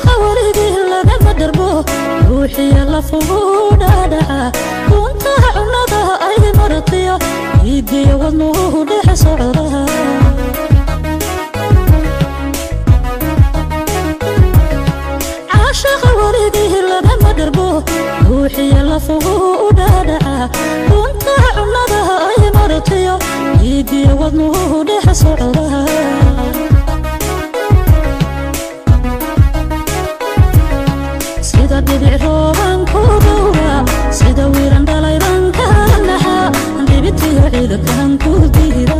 Caashaqa weligii lagama dharbo, ruuxiya lafuhu dhaadhaca. Duntaha cunnada ay martiyo, dhiiggiyo wadnuhu dhex socda. Caashaqa weligii lagama dharbo, ruuxiya lafuhu u dhaadhaca. Duntaha cunnada ay martiyo, dhiiggiyo wadnuhu dhex socda. Sida dhibic rooban ku dhowra, sida wiiran dhalayban kala naxa, dhibitiyo ciidankan ku diida.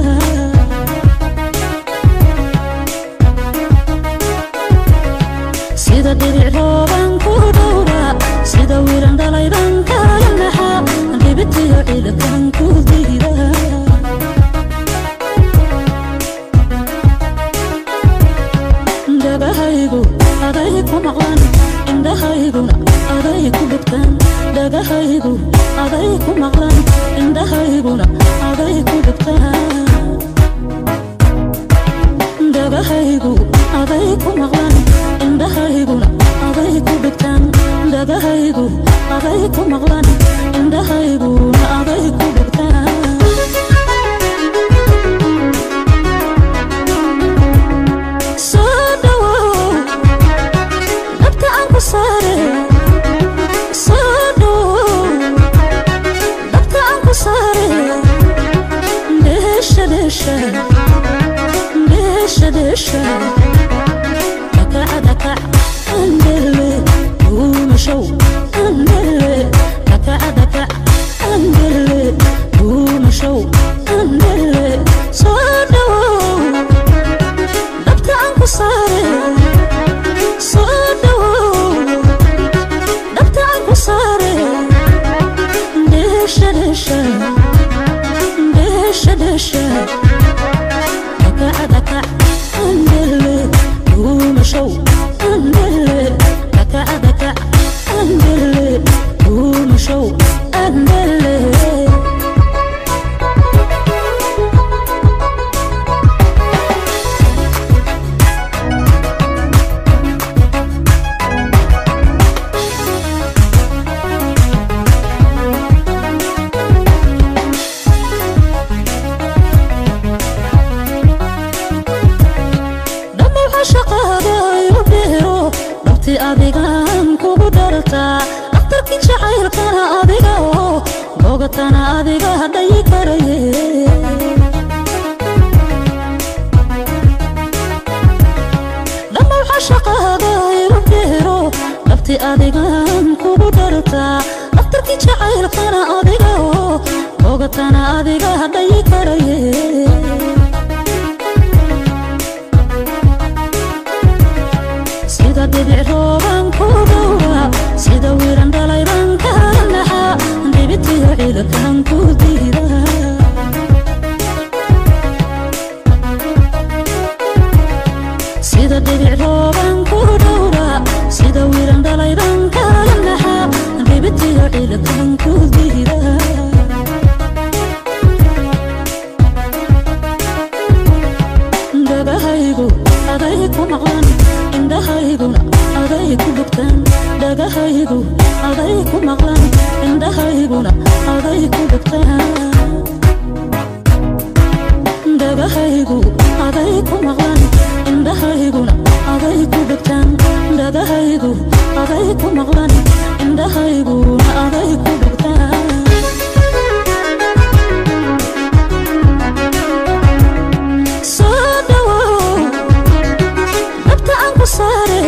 Sida dhibic rooban ku dhowra, sida wiiran dhalayban kala naxa, dhibitiyo ciidankan ku diida. Dhagahaygu aday ku maqlan, indhahayguna aday ku dhegtaan. Dhagahaygu aday ku maqlan, indhahayguna aday ku dhegtaan. Dhagahaygu aday ku maqlan, indhahayguna aday ku dhegtaan. Dhagahaygu aday ku maqlan, indhahayguna aday ku dhegtaan. Soo dhawow, dhabta aan ku saare. Soo dhawow, dhabta aan ku saare. Dheesha dheesha, dheesha dheesha, dhakaca dhakac andele, dhuumashow andele. Dhakaca dhakac andele, dhuumashow andele. Soo dhawow, dhabta aan ku saare. Soo dhawow, dhabta aan ku saare. Dheesha dheesha, dheesha dheesha, dhakaca dhakac andele, dhuumashow andele. Dhakaca dhakac andele, dhuumashow andele. Dhammow cashaqaaga igu dheero, dhabti adigaan kugu dhartaa. Dhakhtarkii jacaylkana adiga oo bogatana adiga dhayi karaye. Dhammow cashaqaaga igu dheero, dhabti adigaan kugu dhartaa. Dhakhtarkii jacaylkana adiga oo bogatana adiga dhayi karaye. Sida dhibic rooban ku dhowra, sida wiiran dhalayban kala naxa, dhibitiyo ciidankan ku diida. Sida dhibic rooban ku dhowra, sida wiiran dhalayban kala naxa, dhibitiyo ciidankan ku diida. Dhagahaygu aday ku maqlan, indhahayguna aday ku dhegtaan. Dhagahaygu aday ku maqlan, indhahayguna aday ku dhegtaan. Dhagahaygu aday ku maqlan, indhahayguna aday ku dhegtaan. Dhagahaygu aday ku maqlan, indhahayguna aday ku dhegtaan. Soo dhawow, dhabta aan ku saare.